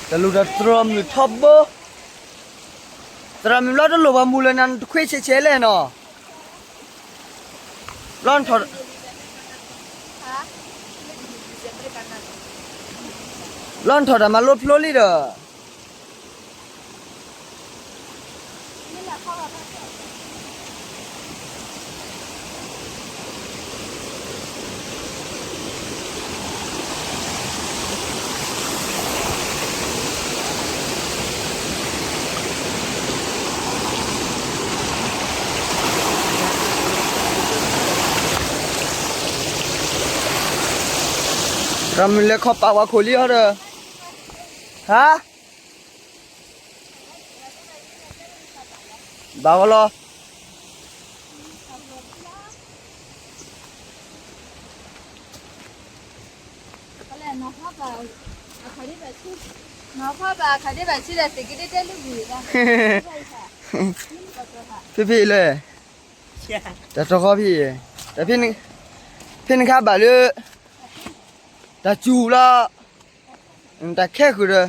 တလူၤဒီးသရၣ်မုၣ်ထီဘိ, သရၣ်မုၣ်ဘျီတလိၣ်ပှၤမူလၢနၤ နတခွ့ဆဲးဆဲးလဲၣ်နီၤ, ဘျီနထီၣ် လီၤနထီၣ်တၢ်မၤလိဖျိလံဒီး, သရၣ်မုၣ်လဲၤခီပာ်ဝဲခိၣ်လံဟီဒီး, ဟါ, ဘၣ်ဝဲလီၤ. ဖဲဖဲလဲၣ်, တၢ်တခီဖဲ, ဖဲန့ၣ်ခါဘၣ်လၢ, တၢ်စူၤလီၤ, တၢ်ခဲဃုာ်ဒီး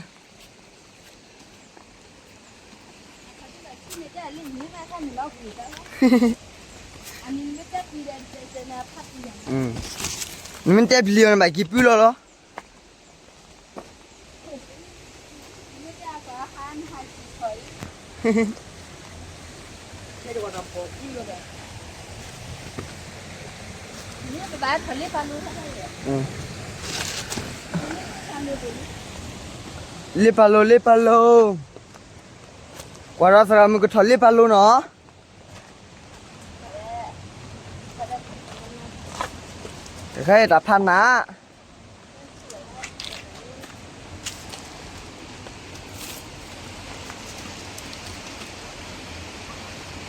နမ့ၢ်တဲပျံၤအီၤန့ၣ် ဘၣ်က့ၤပုၢ်လီၤလီၤ. လ့ပာ်လိၤ လ့ပာ်လိၤ, ကွၢ်ဒီးသရၣ်မုၣ် ကထီၣ်လ့ပာ်လိၤနီၤ. တခါအံၤတၢ်ဖးနး,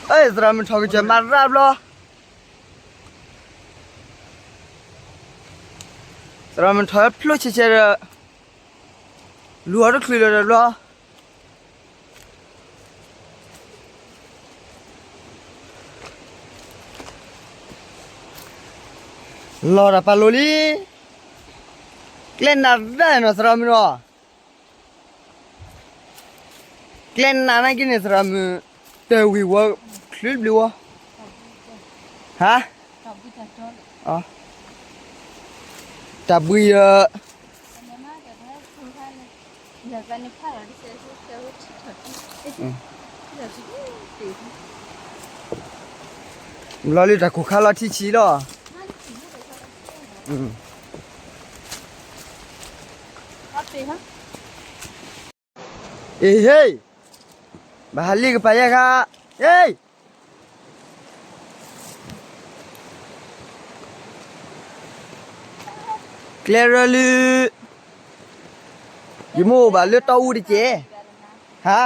အသရၣ်မုၣ်ထီၣ်ကစၢၢ်မၤရၣ်ဘျီ, သရၣ်မုၣ်ထီၣ်ဖျိဆဲးဆဲးဒီး, လူၤအီၤတချုးလၢၤဒီးဘျီ လီၤတၢ်ပာ်လိၤလံ, ကျဲနးဒၣ်နီၤ သရၣ်မုၣ်နီၤ, ကျဲနးနာ်က့န့ၣ် သရၣ်မုၣ်, တဝံၤဝဲ, ချုးဘျုးဝဲ, ဟါ, တၢ်ဘှံးယၤ လီၤလၢတၢ်ခိၣ်ခါလီၤထံဆံးလီၤ. အ့ဟ့, ဘၣ်ဟးလံကပၤယဲခါ, ဟ့, ကျဲရၢလံ, ယမိၢ်အိၣ်ဘၣ်လၢတီအူတက့ၢ်, ဟါ,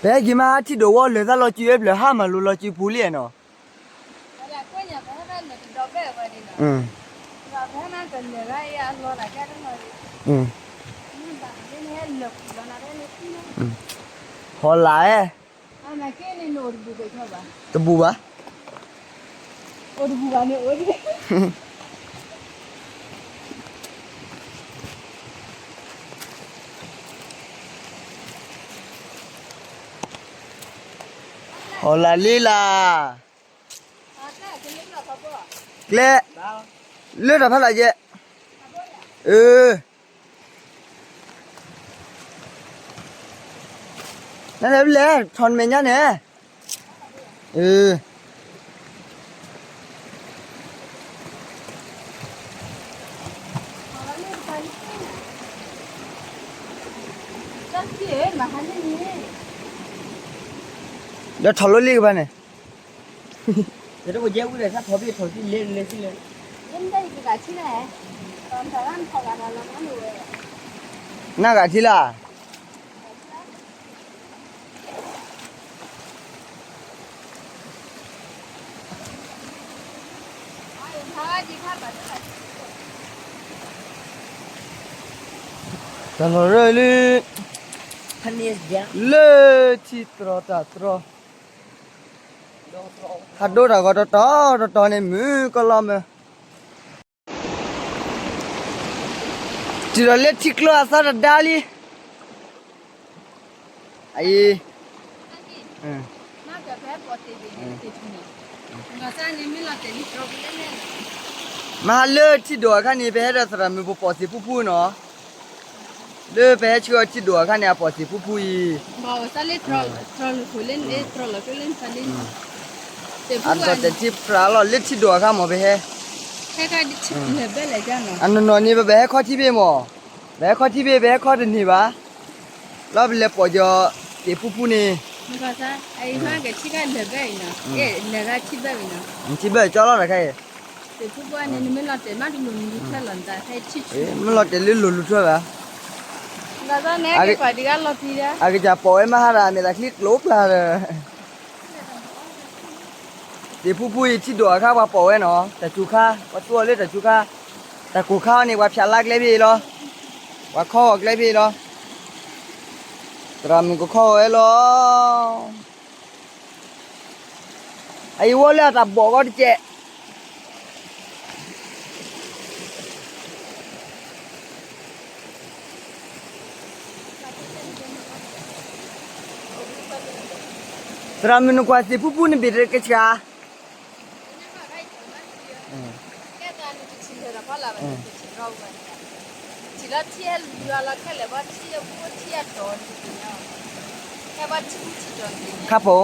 ပဟဲက့ၤမးဟါထံၣ်ဒိၣ်ဝီလၢာ်သးလီၤစုအ့ဖျၢၣ်ဟါမၢ်လိၤလီၤစုပူၤလံနီၤ. အ့, ပဟဲမးလၢာ်တဒီဘ့ၣ်ဝဲဒၣ်နီၤ, ပှၤ ဟီလာအဲ, တဘူးဘၣ်. ဟီလာလံလၢ်, ကျဲ, လၢတၢ်ဖးလၢ်ယဲ, အၢ နလဲၤလဲၤ ထီၣ်နမဲာ်ညါန့ၣ်, အၢ ဒီးထီၣ်လိလံကဘၣ်န့ၣ်, နဂၤထံလၢ် တၢ်လီၢ်ရၢလံ, လၢထံတြီတၢ်တြီ, ဟးဒိတၢ်ဂီၤတတီၤတတီၤန့ၣ် မုၢ်ကလီၤမၢ်, တုၤဒီးလၢထံကျိအသီတဒါလံ, အအံၤ မ့ၢ်ဟးလၢထံဒိၣ်အခါန့ၣ် ပဟဲဒီးသရၣ်မုၣ်ပပိာ်သ့ၣ်ဖူဖူနီၤ, လၢပဟဲဆှၢအီၤထံဒိၣ်အခါန့ၣ် အပိာ်သ့ၣ်ဖူဖူအံၤ, အတၢ်တဲထံဖြးလီၤ လၢထံဒိၣ်အခါမ့ၢ်ပဟဲ, အနီၢ်နီၢ်န့ၣ် ပဘၣ်ဟဲခီထံဘ့ၣ်မး, ပဟဲခီထံဘ့ၣ် ပဟဲခီတန့ၢ်ဘၣ်, လီၤပလဲၤပိာ်ကီၤသ့ၣ်ဖူဖူန့ၣ် ထံဘၣ်ကၠီလီၤတခါအံၤ, မ့ၢ်လီၤတဲာ်လၢလိၤလူၤထွဲဘၣ်, အကစၢ်ပိာ်ဝဲမးဟါဒီး မ့ၢ်သးချံကျိၤကျါဒီး သ့ၣ်ဖူဖူအံၤထံဒိၣ်အခါ ပှၤပိာ်ဝဲနီၤ, တၢ်စူၤခါ ပှၤသူအီၤလၢတၢ်စူၤခါ, တၢ်ကိၢ်ခါအီၤန့ၣ် ပှၤဖၠးလါကျဲဖဲအံၤလီၤ, ပှၤခီဂီၤကျဲဖဲအံၤလီၤ, သရၣ်မုၣ်ကခီဂီၤဝဲလီၤ. အအံၤဝဲလၢအတၢ်ဘီၣ်ဂီၤတကဲး သရၣ်မုၣ်နကွၢ်သ့ၣ်ဖူဖူနဘ့ၣ်တကဆှၤ, ခါဖိ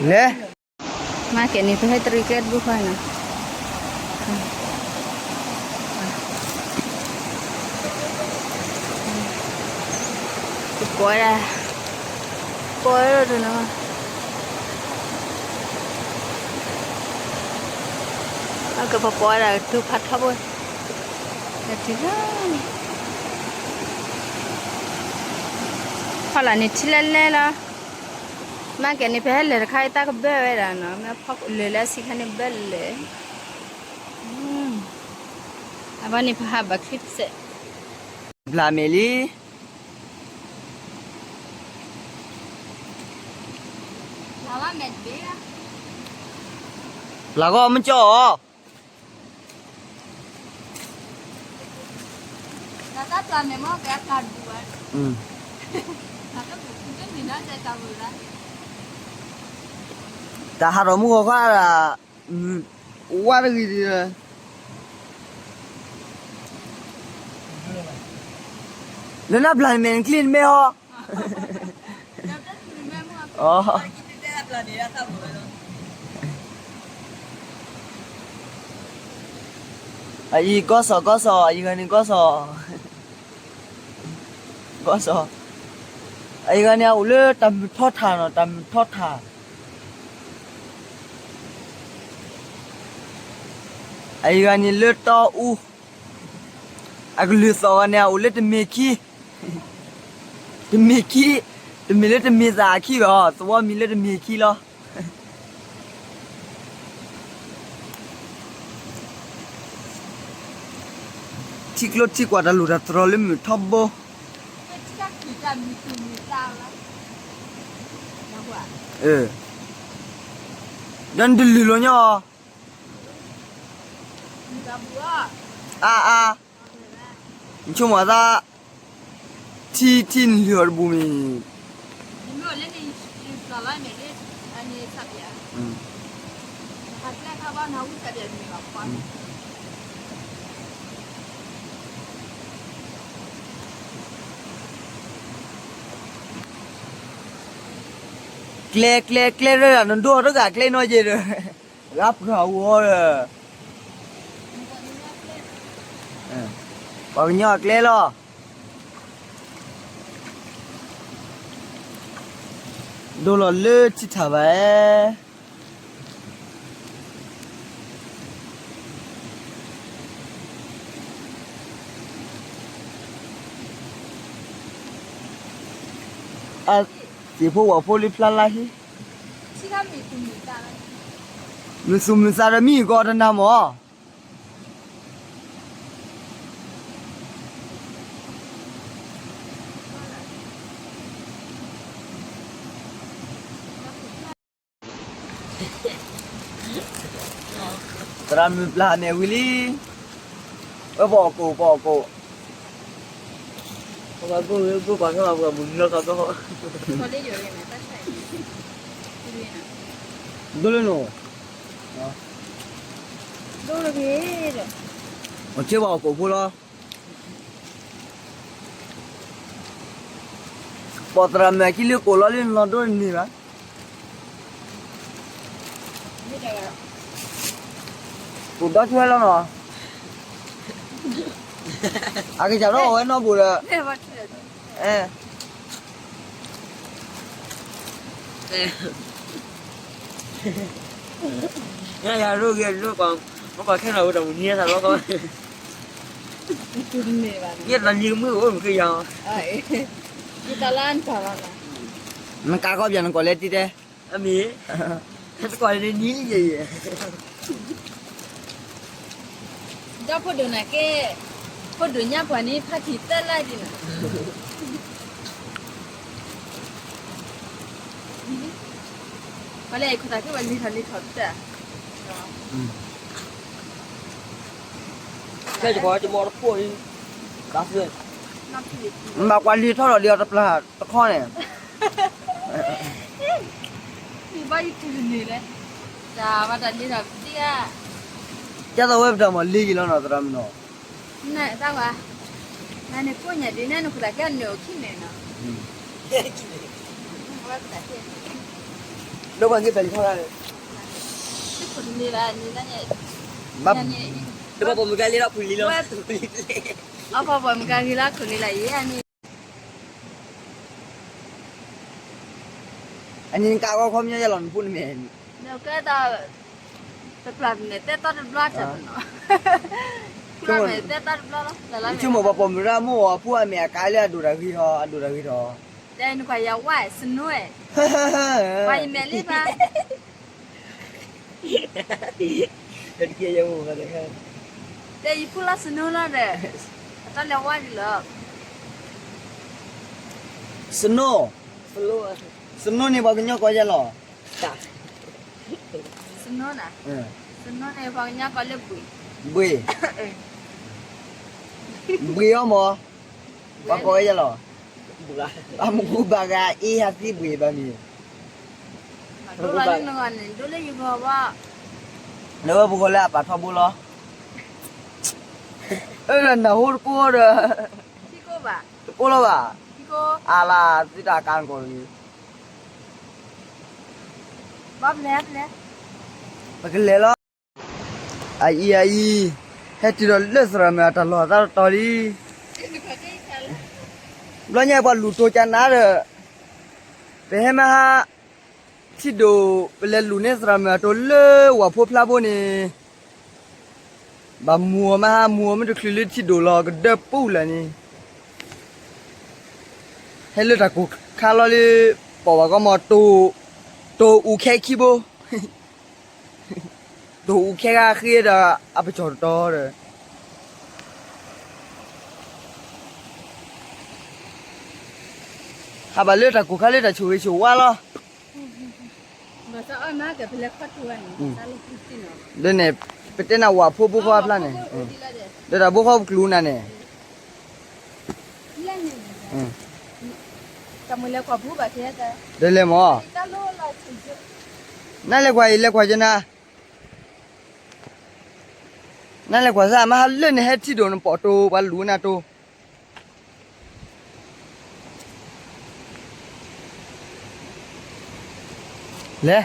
လဲၤ မၤကဲန့ၣ် ပဟဲတရံးကျဲတဘိခွါနီၤ, ပပိာ်ဝဲဒၣ်, ပပိာ်ဝဲဒၣ်နီၤ, အကပပိာ်ဝဲဒၣ် ထုးဖးထီဘိ, ထုးဖး, ဖီလာ်န့ၣ်ထံလဲၣ်လဲၣ်လီၤ, မၤကဲန့ၣ် ပဟဲလဲၤတခါအံၤ တၢ်ကဘၢဝဲဒၣ်နီၤ, မ့ၢ်ဖီလၢာ်လၢအဆံခါန့ၣ်ဘၢလၢာ်, အဘၣ်န့ၣ် ပဟးဘၣ်ချံပစဲး, ဘျါမဲာ်လံ, ဘျါဂီၢ်မ့ၢ်ကၠီအီၤ တၢ်ဟးထီၣ်မူဂီၤခါဒၣ်, ဝါတဂ့ၤဒံး, လၢနဘျါမဲာ်နကျ့နမဲာ်ဟီ, အအံၤကီၢ်စီၤ ကီၢ်စီၤ အအံၤဂၤန့ၣ်ကီၢ်စီၤ, ကီၢ်စီၤ, အအံၤဂၤန့ၣ် အအိၣ်လၢတၢ်မုာ်ထီထၣ်နီၤ, တၢ်မုာ်ထီထၣ်, အအံၤဂၤန့ၣ်လၢတီအူ, အကလုၢ်သီၣ်ဂၤန့ၣ် အအိၣ်လၢတမ့ၢ်ခံ, တမ့ၢ်ခံ, တမ့ၢ်လၢတမ့ၢ်သးအခံဘၣ်, သဝီမံၤလၢတမ့ၢ်ခံလီၤ. ထံကျိထံကွၢ်တၢ်လိၣ်တၢ်တြီၤလၢမုၢ်ထီဘိ, ဒီးနတလုၢ်လီၤညီ, အါအါ, နဆိကမိၣ်သး, ထံထံနလုၢ်အီၤတဘူၣ်မ့ၢ် ကျဲကျဲကျဲရဲဒၣ် နဒိအီၤတဂၤကျဲနီၢ်ယဲဒီး, ဂၤပှၤအူအီၤဒီး, ပှၤကညီအကျဲလီၤ. ဒိလီၤလၢထံထၣ်ဘၣ်, အ, သ့ၣ်ဖိဝၣ်ဖိလံဖျါလါဟံ, မုၢ်သူၣ်မုၢ်သးဒီးမံဂီၤတနၤမၢ်. သရၣ်မုၣ်ပျၢ်မဲာ်ဝံၤလံ, ဝဲပအီၣ်ကိၣ် ပအီၣ်ကိၣ်, ပှၤဘိၣ်ပှၤခဲလၢာ်ပှၤမုၢ်နၢ်ခီကီ, ဒိလၢန, အီၣ်ဆ့ပှၤအီၣ်ကိၣ်ဖိလီၤ. ပှၤသရၣ်မုၣ်အခံလၢကိၣ်လီၤလၢနလီၤဒိတန့ၢ်ဘၣ်. ကိၣ်ဒီဆူဟဲလီၤနီၤ, အကစၢ်ထီၣ်အီၣ်ဝဲနီတဘိဒီး, ယၤရိဂ့ၤရိကီ, မ့ၢ်ပှၤခဲလၢာ်ဝဲတၢ်မုၢ်နံၤသးလီၤကီ, ယတၢ်နံၤကမုၢ်အိၣ်မုၢ်ကယၤ, နကးကီၢ်ပၠးနကိးလဲၣ်တံၢ်တဲ, အမ့ၢ်, တကိးန့ၣ်နံၤယဲ, ဒီဖိဒိၣ်နၤက့, ဖိဒိၣ်ညါပှၤန့ၣ် ဖါတံၢ်သၢလါဒ်န့ၣ်, ပှၤလၢအခိၣ်သးက့ ပှၤလံၤထီၣ်လံၤထီၣ်တၢ်, ခဲယကီးယမီၢ်တခိၣ်အံၤ, ဘၣ်ကွၢ်လံၤထီၣ်ဒီးလံၤအီၤတပျၢ်တခီန့ၣ်, ဘၣ်ယတူၢ်န့ၣ်လဲၣ်, တၢ်ဘၣ်တၢ်လံၤထီၣ်ဒ်ဧါ, ကဲသိးဝဲပတၢ်မၤလံၤယံၤလီၤနီၤ သရၣ်မုၣ်နီၤ, နတၢ်ဝဲ, နန့ၣ်ကိးညါဒ်န့ၣ် နခိၣ်သးက့အနၢၤအိၣ်ခံန့ၣ်နီၤ, လၢပှၤက့ပလံၤထီၣ်ဒၣ်, လၢပှၤပိာ်မုၣ်ကါလံၤလီၤခူၣ်လံၤလီၤ, အပှၤပိာ်မုၣ်ကါဂ့ၤလီၤခူၣ်လံၤလီၤယဲန့ၣ်, အန့ၣ်နကးဂီၤခီပညီယဲလီၤနဖိနမဲာ်, တပျၢ်န့ၣ်တဲတီတဘျီတၢ်နီၤ, တဲတီတဘျီလီၤ, ယဆိကမိၣ်ပှၤပိာ်မုၣ်ရၣ်မိၢ်အီၤအဖိအမဲာ်အကါလၢအဒိၣ်တၢ်ဂ့ၤဟီ အဒိၣ်တၢ်ဂ့ၤထီၣ်, တဲနကွၢ်ယၤဝဲ snow, ပှၤယမဲာ်လံဘၣ် တဲယဖူလီၤ snow လီၤဒီး, အတၢ်လဲၤဝါဒ်လီၤ, snow, snow န့ၣ်ပှၤကညီကိးယဲလီၤ, snow, snow န့ၣ်ပှၤကညီကိးလၢဘှ့ၣ်, ဘှ့ၣ်, ဘှ့ၣ်အီၤမး, ပှၤကိးဝဲယဲလီၤ, အမူကူဘၣ်ဂၤအ့ဟးသံဘှ့ၣ်ဘၣ်မ့ၢ်, ဒိလၢယဂီၢ်ဘၣ်, နဝဲပဂီၢ်လၢအပာ်ထီဘိလီၤ, အၢ နၢ်ဟူတကိးဒီး, တကိးလီၤဘၣ်, အလၢသုတၢ်ကါနကိးတဂ့ၤ, ပကလဲၤလီၤ, အအံၤအအံၤ, ဟဲတုၤဒီးလၢသရၣ်မုၣ်အတၢ်လီၢ်အသးတတီၤလံ, ဘျီညါပှၤလူၤတိၤကနၤဒီး, ပဟဲမဟါ, ထံဒိၣ်, ပလဲၤလူၤန့ၢ်သရၣ်မုၣ်အတိၤလၢဝၣ်ဖိဖျါဘိန့ၣ်, ဘၣ်မူအီၤမးဟါ မူအီၤမ့ၢ်တချုးလၢထံဒိၣ်လီၤ ကဒၢပူၤလၢာ်န့ၣ်, ဟဲလၢတၢ်ကိၢ်ခါလီၤလၢ ပိာ်ဘၣ်ကီမီၤ, တိၢ်အူခဲခံဘိ, တိၢ်အူခဲဂၤဃ့ဒီး အပစီၣ်တတီၤဒီး ဟးဘၣ်လၢတၢ်ကိၢ်ခါလၢတၢ်ဆိၣ်ဂ့ၤဆိၣ်ဝါလီၤ. ဒီးန့ၣ် ပတဲနၤဝၣ်ဖိဘိဃီအဖျါန့ၣ်, ဒီးတၢ်ဘိဃီပကျူၤနၤန့ၣ်, ဒီးလဲၤမၢ်, နလဲၤကွၢ်အံၤ လဲၤကွၢ်ကနၤ, နလဲၤကွၢ်စၢ် မ့ၢ်ဟးလၢနဟဲထံဒိၣ်နပိာ်တိၢ် ပှၤလူၤနၤတိၢ် လဲၤ,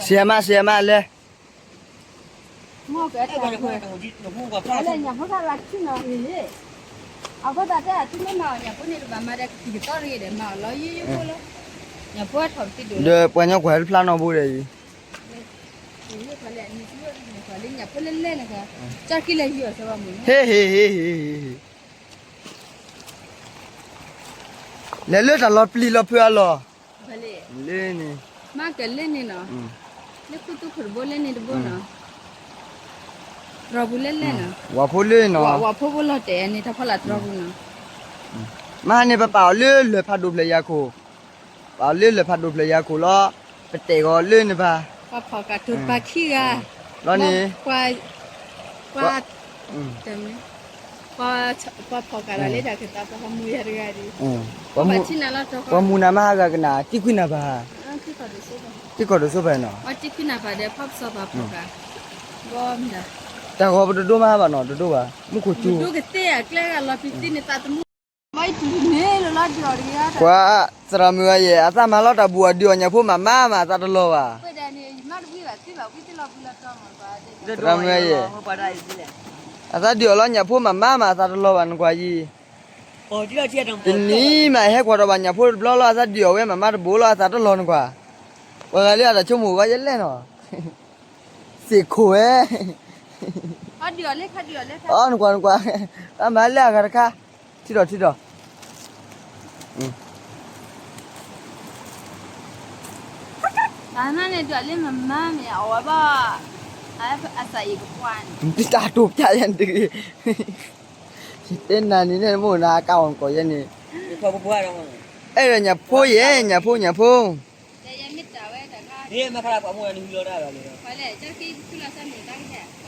စံးမး စံးမး လဲၤ, ဒီးပှၤညီကွၢ်တဖျါနီၢ်ဘိဒီးအံၤ, ဟ့ၣ်ဟ့ၣ်ဟ့ၣ်ဟ့ၣ်ဟ့ၣ်, လဲၤလၢတၢ်လီၤပျံၤလီၤဖုးအလီၢ်, လၢန့ၣ်, မ့ၢ်ကလၢန့ၣ်နီၤ, လၢခူသူၣ်ခိၣ်တဘိလၢန့ၣ်တဘိနီၤ, တြီၤပူၤလၢလဲၣ်နီၤ, ဝၣ်ဖိလၢနီၤ, ဝၣ်ဖိဘိလီၤတဲာ်န့ၣ် တၢ်ဖီလာ်တြီၤပူၤနီၤ, မ့ၢ်ဟါန့ၣ် ပပာ်အီၤလၢလၢၢ်ဖးဒိၣ်ဖျၢၣ်ယၤခိၣ်, ပာ်အီၤလၢလၢၢ်ဖးဒိၣ်ဖျၢၣ်ယၤခိၣ်လီၤ, ပတဲာ်ဂီၤလၢန့ၣ်ဘၣ်, ပှၤဖီၣ်ကးတိၢ်ပာ်ခံဂၤ, လီၤန့ၣ်, ပှၤ ပှၤဖီၣ်ကးဒီးလၢတၢ်ကသး ပှၤမူယၤတဂၤဒီး, ပှၤမူနၤမ့ၢ်ဟးဂၤကနၣ် တံၤခွံနၢ်ပၢၢ်, တံၤခိၣ်ဒိၣ်စိဖဲနီၤ, တၢ်ဂီၤပတဒိမးဘၣ်နီၤ တဒိဘၣ် မူခိၣ်စူၤ, ကသ့ၣ်အကျဲဂၤလီၤပံသ့န့ၣ်သးသမူ, ကွၢ် သရၣ်မုၣ်အယဲၢ် အသးမၤလီၤတၢ်ဘူၣ်အီၤဒုးအီၤညၣ်ဖိမးမးမး အသးတလီၤဘၣ်, သရၣ်မုၣ်အယဲၢ်, အသးဒုးအီၤလီၤညၣ်ဖိမးမးမး အသးတလီၤဘၣ် နကွၢ်ယံၤ, တနံၤမး ဟဲကွၢ်ဒီးဘၣ်ညၣ်ဖိတဘျီလီၤ အသးဒုးအီၤဝဲမးမးတဘိလီၤ အသးတလီၤနကွၢ်, ပှၤဂၤလၢအတၢ်ဆိကမိၣ်ဂီၢ်ယဲလဲၣ်နီၤ, စ့ၢ်ခိၣ်ဝဲ, အီ နကွၢ်နကွၢ်, အမၤလၢအဂၤတခါ, ထံထီၣ်ထံထီၣ် တၢ်န့ၣ်ဒုးလၢမမါမ့ၢ်အဝဲဘၣ်, အသးအံၤကပှၢ်န့ၣ် တၢ်တိာ်ပျၢ်ယဲၢ်တဂ့ၤ, ယတဲနၤန့ၣ်န့ၣ် မိၢ်နၤကၢ်အီၣ်ကီၢ်ယဲၢ်န့ၣ်, အဲၣ်ဒိးညၣ်ဖိယဲၢ် ညၣ်ဖိ ညၣ်ဖိ,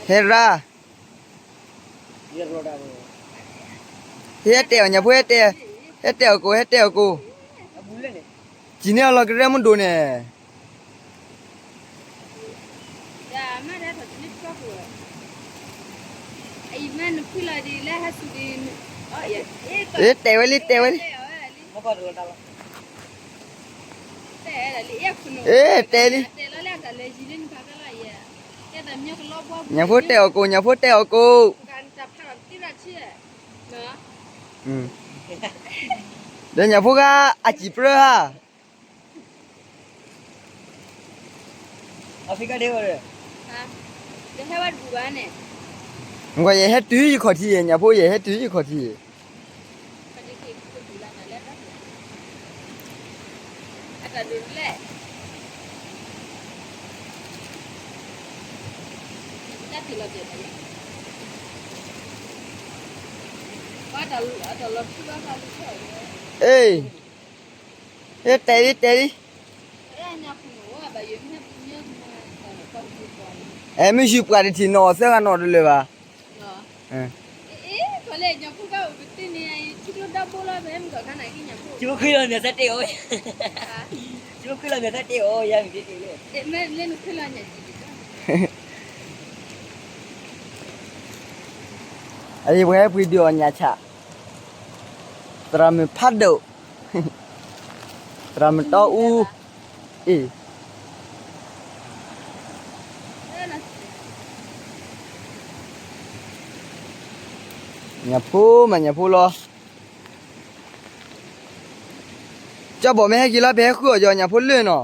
ဟဲရၣ် ဟဲတဲအီၤညၣ်ဖိ ဟဲတဲ, ဟဲတဲအီၤကိၣ် ဟဲတဲအီၤကိၣ်, စံးန့ၢ်အီၤလီၤကရဲမုၢ်ဒိၣ်န့ၣ်, တဲဝဲလံ တဲဝဲလံ, တဲလံ, ညၣ်ဖိတဲအီၤကိၣ် ညၣ်ဖိတဲအီၤကိၣ်, ဒီးညၣ်ဖိဂၤအစံၣ်ပြၢဧါ နကွၢ် ယဟဲတုၤယခီၣ်ထံးယဲၢ် ညၣ်ဖိ ယဟဲတုၤယခီၣ်ထံးယဲၢ်, အ့ၣ်, ဟဲတဲလံ တဲလံ, အဲ မ့ၢ်ယုၢ်ပှၤတထံၣ်နီၣ် သၢဂၤနီၣ်တလၢာ်ဘၣ်, အံၤပှၤဟဲပှ့ၤဒုးအီၣ်ညၣ်ဆၣ်, သရၣ်မုၣ်ဖးဒိၣ်, သရၣ်မုၣ်တီအူ, အ့ၣ်, ညၣ်ဖိမး ညၣ်ဖိလီၤ, ကၠီဘီၣ်မ့ၢ်ဟဲက့ၤလီၤ ပဟဲဃုအီၣ်ကၠီ ညၣ်ဖိလၢနီၤ.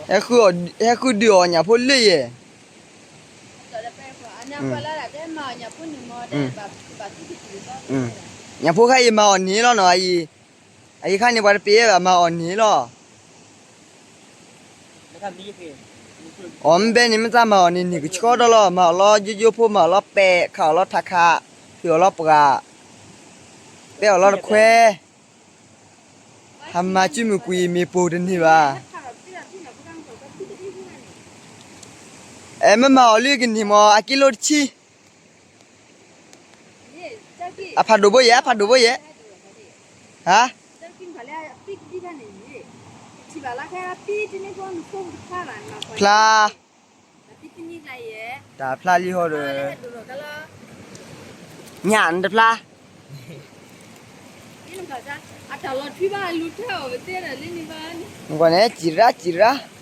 ဟဲဃုဒုးအီၤညၣ်ဖိလၢယဲၢ်, ညၣ်ဖိခါအံၤမၤအီၣ်န့ၢ်လီၤနီၤ, အံၤ, အံၤခါန့ၣ် ပှၤတပ့ၤဘၣ်မၤအီၣ်န့ၢ်လီၤ. အံၤခါန့ၣ် မ့ၢ်တၢ်မၤအီၣ်န့ၢ်န့ၢ်ကဆှီဒီလီၤ, မၤအီၣ်လီၤ ယိယိဖိ, မၤအီၣ်လီၤပဲာ်, ခးအီၣ်လီၤထးခး, ထုးအီၣ်လီၤပှၢ်, ပဲအီၣ်လီၤတခွဲ, ဟးမၤစုမုၢ်ကွံာ်မ့ၢ်ပိၢ်တန့ၢ်ဘၣ်. အဲ မ့ၢ်မၤအီၣ်လၢကန့ၢ်မး အကံလိတဆံ, အဖးဒိၣ်ဘိယဲၢ်, အဖးဒိၣ်ဘိယဲၢ်, ဟါ, ဖျါ, တၢ်ဖျါလံဟီဒီး, ညၣ်နတဖျါ, နကွၢ်န့ၣ် စံးရၣ်စံးရၣ်